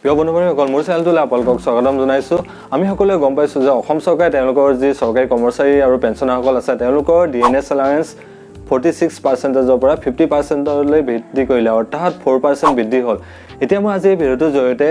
প্ৰিয় বন্ধু বান্ধৱীসকল, মোৰ চেনেলটোলৈ আপোনালোকক স্বাগতম জনাইছোঁ। আমি সকলোৱে গম পাইছোঁ যে অসম চৰকাৰে তেওঁলোকৰ যি চৰকাৰী কৰ্মচাৰী আৰু পেঞ্চনাৰসকল আছে, তেওঁলোকৰ ডিএৰনেছ এলাৱেঞ্চ 46 পাৰ্চেণ্টেজৰ পৰা 50 পাৰ্চেণ্টলৈ বৃদ্ধি কৰিলে, অৰ্থাৎ 4% বৃদ্ধি হ'ল। এতিয়া মই আজি এই ভিডিঅ'টোৰ জৰিয়তে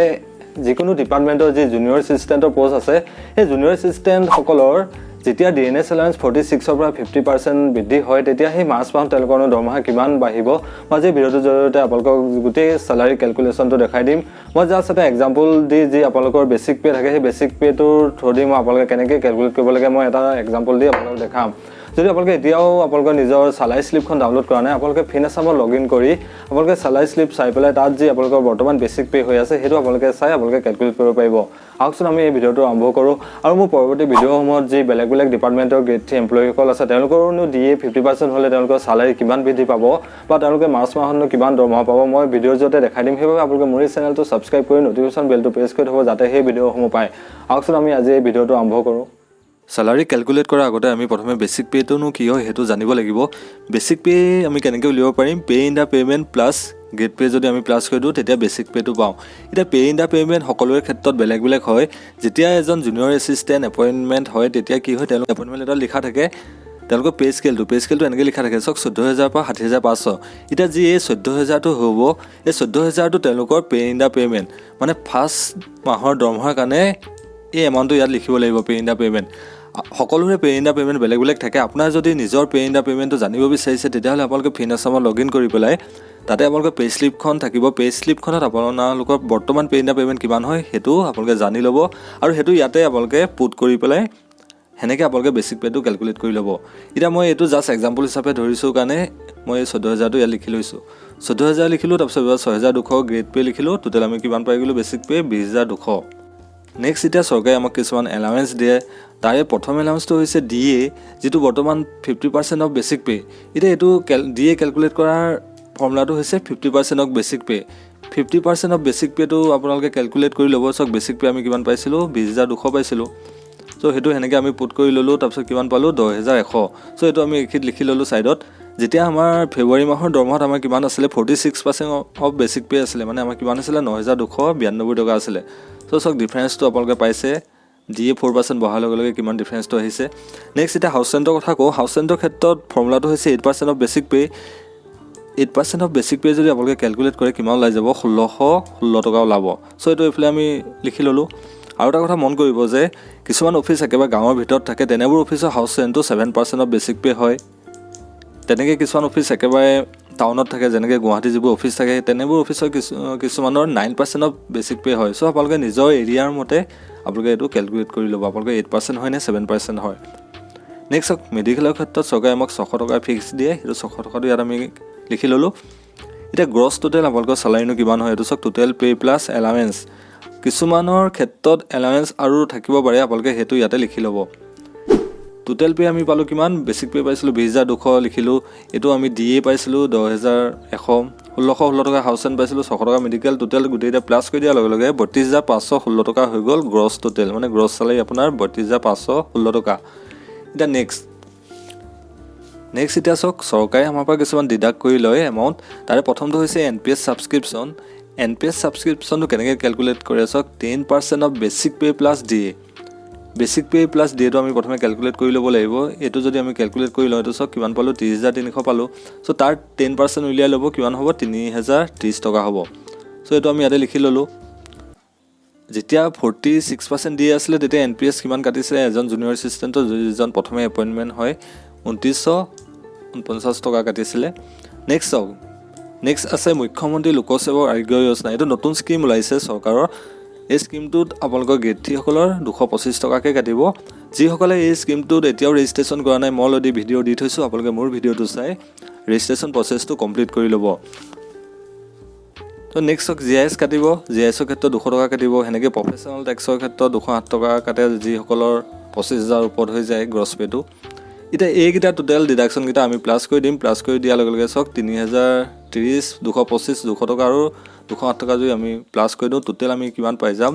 যিকোনো ডিপাৰ্টমেণ্টৰ যি জুনিয়ৰ এছিষ্টেণ্টৰ পষ্ট আছে, সেই জুনিয়ৰ এছিষ্টেণ্টসকলৰ যেতিয়া ডিএৰনেছ এলাৱেঞ্চ 46ৰ পৰা 50% বৃদ্ধি হয়, তেতিয়া সেই মাৰ্চ মাহত তেওঁলোকৰনো দৰমহা কিমান বাঢ়িব, মই আজি ভিডিঅ'টোৰ জৰিয়তে আপোনালোকক গোটেই চেলাৰী কেলকুলেশ্যনটো দেখাই দিম। মই জাষ্ট এটা এক্সাম্পল দি, যি আপোনালোকৰ বেচিক পে' থাকে, সেই বেচিক পে'টোৰ থ্ৰু দি মই আপোনালোকে কেনেকৈ কেলকুলেট কৰিব লাগে, মই এটা এক্সাম্পল দি আপোনালোকক দেখাম। যদি আপোনালোকে এতিয়াও আপোনালোকৰ নিজৰ চালাৰী শ্লিপখন ডাউনলোড কৰা নাই, আপোনালোকে ফিন আছামত লগ ইন কৰি আপোনালোকে চালাৰী শ্লিপ চাই পেলাই তাত যি আপোনালোকৰ বৰ্তমান বেচিক পে' হৈ আছে, সেইটো আপোনালোকে চাই আপোনালোকে কেলকুলেট কৰিব পাৰিব। আহকচোন, আমি এই ভিডিঅ'টো আৰম্ভ কৰোঁ। আৰু মোৰ পৰৱৰ্তী ভিডিঅ'সমূহত যি বেলেগ বেলেগ ডিপাৰ্টমেণ্টৰ গ্ৰেড 3 এমপ্লয়ীসকল আছে, তেওঁলোকৰোনো ডিএ 50% হ'লে তেওঁলোকৰ চালাৰী কিমান বৃদ্ধি পাব বা তেওঁলোকে মাৰ্চ মাহতনো কিমান দৰমহা পাব, মই ভিডিঅ'ৰ জৰিয়তে দেখাই দিম। সেইবাবে আপোনালোকে মোৰ এই চেনেলটো ছাবস্ক্ৰাইব কৰি ন'টিফিকেশ্যন বেলটো প্ৰেছ কৰি থ'ব, যাতে সেই ভিডিঅ'সমূহ পায়। আহকচোন, আমি আজি এই ভিডিঅ'টো আৰম্ভ কৰোঁ। চালাৰী কেলকুলেট কৰাৰ আগতে আমি প্ৰথমে বেচিক পে'টোনো কি হয়, সেইটো জানিব লাগিব। বেচিক পে' আমি কেনেকৈ উলিয়াব পাৰিম? Pay in the payment plus grade pay যদি আমি প্লাছ কৰি দিওঁ, তেতিয়া বেচিক পে'টো পাওঁ। এতিয়া পে' ইন the payment সকলোৰে ক্ষেত্ৰত বেলেগ বেলেগ হয়। যেতিয়া এজন জুনিয়ৰ এছিষ্টেণ্ট এপইণ্টমেণ্ট হয়, তেতিয়া কি হয়, তেওঁলোক এপইণ্টমেণ্ট লেটাৰ লিখা থাকে তেওঁলোকৰ পে' স্কেলটো এনেকৈ লিখা থাকে, চাওক, 14,000ৰ পৰা 60,500। এতিয়া যি এই 14,000টো হ'ব, এই 14,000টো তেওঁলোকৰ পে' ইন the payment, মানে ফাৰ্ষ্ট মাহৰ দৰমহাৰ কাৰণে এই এমাউণ্টটো ইয়াত লিখিব লাগিব, পে' ইন the payment. সকলোৰে পে' ইন the payment বেলেগ বেলেগ থাকে। আপোনাৰ যদি নিজৰ পে' ইন the পে'মেণ্টটো জানিব বিচাৰিছে, তেতিয়াহ'লে আপোনালোকে ফিন আছামত লগ ইন কৰি পেলাই তাতে আপোনালোকৰ পে' শ্লিপখন থাকিব। পে' শ্লিপখনত আপোনালোকৰ বৰ্তমান পে' ইন the payment কিমান হয়, সেইটো আপোনালোকে জানি ল'ব আৰু সেইটো ইয়াতে আপোনালোকে পুট কৰি পেলাই সেনেকৈ আপোনালোকে বেচিক পে'টো কেলকুলেট কৰি ল'ব। এতিয়া মই এইটো জাষ্ট এক্সাম্পল হিচাপে ধৰিছোঁ কাৰণে মই এই 14,000টো ইয়াত লিখি লৈছোঁ। 14,000 লিখিলোঁ, তাৰপিছত এইবাৰ 6,200 গ্ৰেড পে' লিখিলোঁ। টোটেল আমি কিমান পাই গ'লোঁ? Basic pay' 20,200। নেক্সট, এতিয়া চৰকাৰে আমাক কিছুমান এলাৱেঞ্চ দিয়ে। তাৰে প্ৰথম এলাৱেঞ্চটো হৈছে ডিএ, যিটো বৰ্তমান 50% of basic pay. এতিয়া এইটো ডিএ কেলকুলেট কৰাৰ ফৰ্মুলাটো হৈছে 50% of basic pay. 50% of basic পে'টো আপোনালোকে কেলকুলেট কৰি ল'ব। চাওক, বেচিক পে' আমি কিমান পাইছিলোঁ? 20,200 পাইছিলোঁ। চ' সেইটো সেনেকৈ আমি পুট কৰি ল'লোঁ। তাৰপিছত কিমান পালোঁ? 10,100। চ' এইটো আমি এইখিনিত লিখি ল'লোঁ ছাইডত। যেতিয়া আমাৰ ফেব্ৰুৱাৰী মাহৰ দৰমহাত আমাৰ কিমান আছিলে? 46% of basic pay আছিলে, মানে আমাৰ কিমান আছিলে? 9,292 টকা আছিলে। চ' চাওক, ডিফাৰেঞ্চটো আপোনালোকে পাইছে, ডিএ 4% বঢ়াৰ লগে লগে কিমান ডিফাৰেঞ্চটো আহিছে। নেক্সট, এতিয়া হাউচ ৰেণ্টৰ কথা কওঁ। হাউচ ৰেণ্টৰ ক্ষেত্ৰত ফৰ্মুলাটো হৈছে 8% of basic pay. 8% of basic pay যদি আপোনালোকে কেলকুলেট কৰে, কিমান ওলাই যাব? 1,616 টকা ওলাব। চ' এইটো এইফালে আমি লিখি ল'লোঁ। আৰু এটা কথা মন কৰিব যে কিছুমান অফিচ একেবাৰে গাঁৱৰ ভিতৰত থাকে, তেনেবোৰ অফিচৰ হাউচ ৰেণ্টটো 7% of basic pay হয়। তেনেকৈ কিছুমান অফিচ একেবাৰে টাউনত থাকে, যেনেকৈ গুৱাহাটী যিবোৰ অফিচ থাকে, তেনেবোৰ অফিচৰ কিছুমানৰ 9% of basic pay হয়। চ' আপোনালোকে নিজৰ এৰিয়াৰ মতে আপোনালোকে এইটো কেলকুলেট কৰি ল'ব, আপোনালোকে 8% হয় নে 7% হয়। নেক্সট চাওক, মেডিকেলৰ ক্ষেত্ৰত চৰকাৰে আমাক 600 টকা ফিক্স দিয়ে। সেইটো 600 টকাটো ইয়াত আমি লিখি ল'লোঁ। এতিয়া গ্ৰছ টোটেল আপোনালোকৰ চালাৰীনো কিমান হয়, এইটো চাওক, টোটেল পে' প্লাছ এলাৱেঞ্চ। কিছুমানৰ ক্ষেত্ৰত এলাৱেঞ্চ আৰু থাকিব পাৰে, আপোনালোকে সেইটো ইয়াতে লিখি ল'ব। টোটেল পে' আমি পালোঁ কিমান? বেচিক পে' পাইছিলোঁ 20,200, লিখিলোঁ এইটো। আমি ডিএ পাইছিলোঁ 10,100, 1,616 টকা হাউচ ৰেণ্ট পাইছিলোঁ, 600 টকা মেডিকেল। টোটেল গোটেইকেইটা প্লাছ কৰি দিয়াৰ লগে লগে 32,516 টকা হৈ গ'ল গ্ৰছ টোটেল, মানে গ্ৰছ চালাৰী আপোনাৰ 32,516 টকা। এতিয়া নেক্সট নেক্সট এতিয়া চাওক, চৰকাৰে আমাৰ পৰা কিছুমান ডিডাক্ট কৰি লয় এমাউণ্ট। তাৰে প্ৰথমটো হৈছে এনপিএছ ছাবস্ক্ৰিপশ্যন। এনপিএছ ছাবস্ক্ৰিপশ্যনটো কেনেকৈ কেলকুলেট কৰে চাওক, 10% of basic pay plus DA. Basic pay plus ডিএটো আমি প্ৰথমে কেলকুলেট কৰি ল'ব লাগিব। এইটো যদি আমি কেলকুলেট কৰি লওঁ, এইটো চাওক কিমান পালোঁ? 30,300 পালোঁ। চ' তাৰ 10% উলিয়াই ল'ব, কিমান হ'ব? 3,030 টকা হ'ব। চ' এইটো আমি ইয়াতে লিখি ল'লোঁ। যেতিয়া 46% ডিএ আছিলে, তেতিয়া এনপিএছ কিমান কাটিছিলে? এজন জুনিয়ৰ এছিষ্টেণ্টৰ যিজন প্ৰথমে এপইণ্টমেণ্ট হয়, 2,949 টকা কাটিছিলে। নেক্সট চাওক, নেক্সট আছে মুখ্যমন্ত্ৰী লোকসেৱক আৰোগ্য যোজনা। এইটো নতুন স্কীম ওলাইছে চৰকাৰৰ। এই স্কীমটোত আপোনালোকৰ গ্ৰেড 3সকলৰ 225 টকাকৈ কাটিব। যিসকলে এই স্কীমটোত এতিয়াও ৰেজিষ্ট্ৰেশ্যন কৰা নাই, মই অলৰেডি ভিডিঅ' দি থৈছোঁ, আপোনালোকে মোৰ ভিডিঅ'টো চাই ৰেজিষ্ট্ৰেশ্যন প্ৰচেছটো কমপ্লিট কৰি ল'ব। তো নেক্সট চাওক, জিআইএছ কাটিব। জিআইএছৰ ক্ষেত্ৰত 200 টকা কাটিব। সেনেকৈ প্ৰফেচনেল টেক্সৰ ক্ষেত্ৰত 208 টকা কাটে, যিসকলৰ 25,000 ওপৰত হৈ যায় গ্ৰছ পে'টো। এতিয়া এইকেইটা টোটেল ডিডাকশ্যনকেইটা আমি প্লাছ কৰি দিম। প্লাছ কৰি দিয়াৰ লগে লগে চাওক, 3,030, 225, 200 টকা আৰু 208 টকা যদি আমি প্লাছ কৰি দিওঁ, টোটেল আমি কিমান পাই যাম?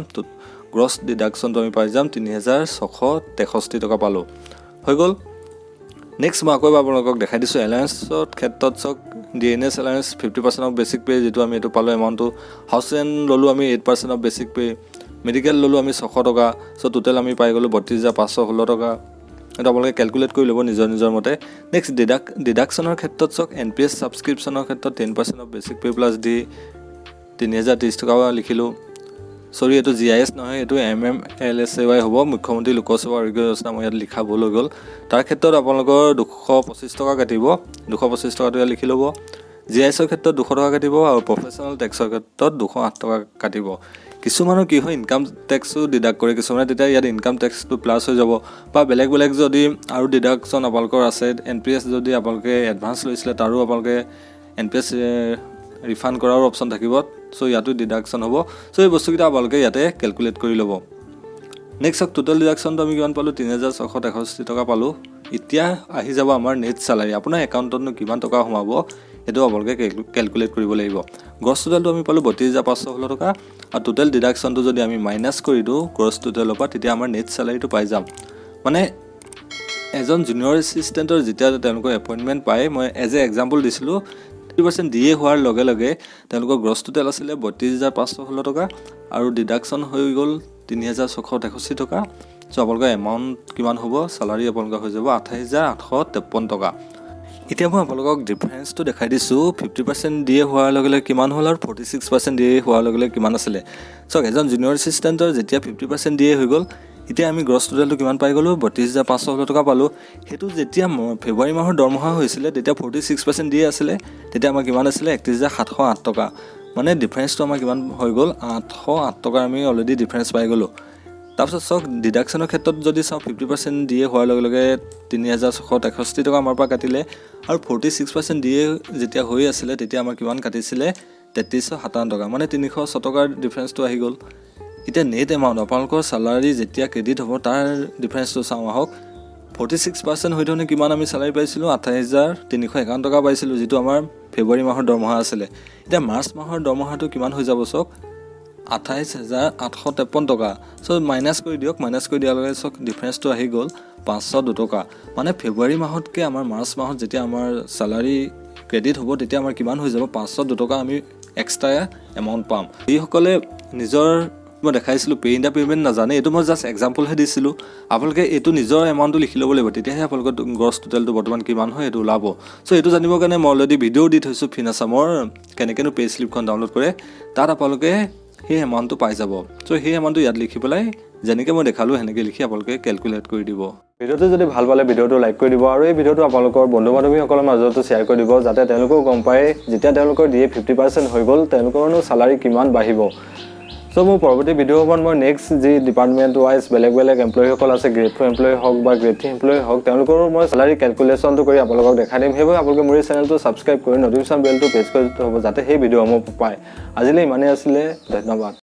গ্ৰছ ডিডাকশ্যনটো আমি পাই যাম 3,663 টকা পালোঁ। হৈ গ'ল। নেক্সট মই আকৌ এবাৰ আপোনালোকক দেখাই দিছোঁ। এলাৱেঞ্চৰ ক্ষেত্ৰত চাওক। Dearness allowance 50% of basic pay, যিটো আমি এইটো পালোঁ এমাউণ্টটো। হাউচ ৰেণ্ট ল'লোঁ আমি 8% of basic pay। Medical ল'লোঁ আমি 600 টকা। চ' টোটেল আমি পাই গ'লোঁ 32,516 টকা। এইটো আপোনালোকে কেলকুলেট কৰি ল'ব নিজৰ নিজৰ মতে। নেক্সট ডিডাকশ্যনৰ ক্ষেত্ৰত চাওক, এন পি এছ ছাবস্ক্ৰিপশ্যনৰ ক্ষেত্ৰত 10% of basic pay plus DA 3030 টকা লিখিলোঁ। চৰি, এইটো জি I S নহয়, এইটো M M L S A Y হ'ব, মুখ্যমন্ত্ৰী লোকসেৱা আৰোগ্য যোজনা। মই ইয়াত লিখা ভুল হৈ গ'ল। তাৰ ক্ষেত্ৰত আপোনালোকৰ 225 টকা কাটিব। 225 টকাটো ইয়াত লিখি ল'ব। জি I এছৰ ক্ষেত্ৰত 200 টকা কাটিব আৰু প্ৰফেচনেল টেক্সৰ ক্ষেত্ৰত 208 টকা কাটিব। কিছুমানৰ কি হয়, ইনকাম টেক্সো ডিডাক্ট কৰে কিছুমানে, তেতিয়া ইয়াত ইনকাম টেক্সটো প্লাছ হৈ যাব। বা বেলেগ বেলেগ যদি আৰু ডিডাকশ্যন আপোনালোকৰ আছে, এন পি এছ যদি আপোনালোকে এডভান্স লৈছিলে, তাৰো আপোনালোকে এন পি এছ ৰিফাণ্ড কৰাৰো অপশ্যন থাকিব। চ' ইয়াতো ডিডাকশ্যন হ'ব। চ' এই বস্তুকেইটা আপোনালোকে ইয়াতে কেলকুলেট কৰি ল'ব। নেক্সট চাওক, টোটেল ডিডাকশ্যনটো আমি কিমান পালোঁ? 3663 টকা পালোঁ। এতিয়া আহি যাব আমাৰ নেট চালাৰী। আপোনাৰ একাউণ্টতনো কিমান টকা সোমাব, সেইটো আপোনালোকে কেলকুলেট কৰিব লাগিব। গ্ৰছ টোটেলটো আমি পালোঁ 32,516 টকা আৰু টোটেল ডিডাকশ্যনটো যদি আমি মাইনাছ কৰি দিওঁ গ্ৰছ টোটেলৰ পৰা, তেতিয়া আমাৰ নেট চালাৰীটো পাই যাম। মানে এজন জুনিয়ৰ এছিষ্টেণ্টৰ যেতিয়া তেওঁলোকৰ এপইণ্টমেণ্ট পায়, মই এজ এ এক্সাম্পল দিছিলোঁ, 50% ডি এ হোৱাৰ লগে লগে তেওঁলোকৰ গ্ৰছ টোটেল আছিলে 32,516 টকা আৰু ডিডাকশ্যন হৈ গ'ল 3663 টকা। চ' আপোনালোকৰ এমাউণ্ট কিমান হ'ব? চালাৰী আপোনালোকৰ হৈ যাব 28,853 টকা। এতিয়া মই আপোনালোকক ডিফাৰেঞ্চটো দেখাই দিছোঁ, 50% ডি এ হোৱাৰ লগে লগে কিমান হ'ল আৰু 46% ডি এ হোৱাৰ লগে লগে কিমান আছিলে। চাওক, এজন জুনিয়ৰ এছিষ্টেণ্টৰ যেতিয়া 50% ডি এ হৈ গ'ল, এতিয়া আমি গ্ৰছ টোটেলটো কিমান পাই গ'লোঁ? 32,516 টকা পালোঁ। সেইটো যেতিয়া ফেব্ৰুৱাৰী মাহৰ দৰমহা হৈছিলে, তেতিয়া 46% ডি এ আছিলে, তেতিয়া আমাৰ কিমান আছিলে? 31,708 টকা। মানে ডিফাৰেঞ্চটো আমাৰ কিমান হৈ গ'ল? 808 টকাৰ আমি অলৰেডি ডিফাৰেঞ্চ পাই গ'লোঁ। তাৰপিছত চাওক, ডিডাকশ্যনৰ ক্ষেত্ৰত যদি চাওঁ, 50% ডি এ হোৱাৰ লগে লগে 3663 টকা আমাৰ পৰা কাটিলে আৰু 46% ডি এ যেতিয়া হৈ আছিলে, তেতিয়া আমাৰ কিমান কাটিছিলে? 3357 টকা। মানে 306 টকাৰ ডিফাৰেঞ্চটো আহি গ'ল। এতিয়া নেট এমাউণ্ট, আপোনালোকৰ চালাৰী যেতিয়া ক্ৰেডিট হ'ব, তাৰ ডিফাৰেঞ্চটো চাওঁ আহক। 46% হৈ থওঁতে কিমান আমি চালাৰী পাইছিলোঁ? 28,351 টকা পাইছিলোঁ, যিটো আমাৰ ফেব্ৰুৱাৰী মাহৰ দৰমহা আছিলে। এতিয়া মাৰ্চ মাহৰ দৰমহাটো কিমান হৈ যাব চাওক, 28,853 টকা। চ' মাইনাছ কৰি দিয়ক। মাইনাছ কৰি দিয়াৰ লগে লগে চাওক, ডিফাৰেঞ্চটো আহি গ'ল 502 টকা। মানে ফেব্ৰুৱাৰী মাহতকৈ আমাৰ মাৰ্চ মাহত যেতিয়া আমাৰ চালাৰী ক্ৰেডিট হ'ব, তেতিয়া আমাৰ কিমান হৈ যাব? 502 টকা আমি এক্সট্ৰা এমাউণ্ট পাম। যিসকলে নিজৰ মই দেখাইছিলোঁ পে ইন the payment নাজানে, এইটো মই জাষ্ট এক্সাম্পলহে দিছিলোঁ। আপোনালোকে এইটো নিজৰ এমাউণ্টটো লিখি ল'ব লাগিব, তেতিয়াহে আপোনালোকৰ গ্ৰছ টোটেলটো বৰ্তমান কিমান হয় সেইটো ওলাব। চ' এইটো জানিবৰ কাৰণে মই অলৰেডি ভিডিঅ' দি থৈছোঁ, ফিন আছামৰ কেনেকৈনো পে' শ্লিপখন ডাউনলোড কৰে। তাত আপোনালোকে সেই এমাউণ্টটো পাই যাব। চ' সেই এমাউণ্টটো ইয়াত লিখি পেলাই, যেনেকৈ মই দেখালোঁ সেনেকৈ লিখি আপোনালোকে কেলকুলেট কৰি দিব। ভিডিঅ'টো যদি ভাল পালে, ভিডিঅ'টো লাইক কৰি দিব আৰু এই ভিডিঅ'টো আপোনালোকৰ বন্ধু বান্ধৱীসকলৰ মাজতো শ্বেয়াৰ কৰি দিব, যাতে তেওঁলোকেও গম পায় যেতিয়া তেওঁলোকৰ ডি এ 50% হৈ গ'ল, তেওঁলোকৰনো চালাৰী কিমান বাঢ়িব। চ' মোৰ পৰৱৰ্তী ভিডিঅ'সমূহত মই নেক্সট যি ডিপাৰ্টমেণ্ট ৱাইজ বেলেগ বেলেগ এমপ্লয়ীসকল আছে, গ্ৰেড 4 এমপ্লয়ী হওক বা গ্ৰেড 3 এমপ্লয়ী হওক, তেওঁলোকৰো মই চালাৰী কেলকুলেশ্যনটো কৰি আপোনালোকক দেখাই দিম। সেইবাবে আপোনালোকে মোৰ এই চেনেলটো ছাবস্ক্ৰাইব কৰি নটিফিকেশ্যন বেলটো প্ৰেছ কৰি থ'ব, যাতে সেই ভিডিঅ'সমূহ পায়। আজিলৈ ইমানেই আছিলে। ধন্যবাদ।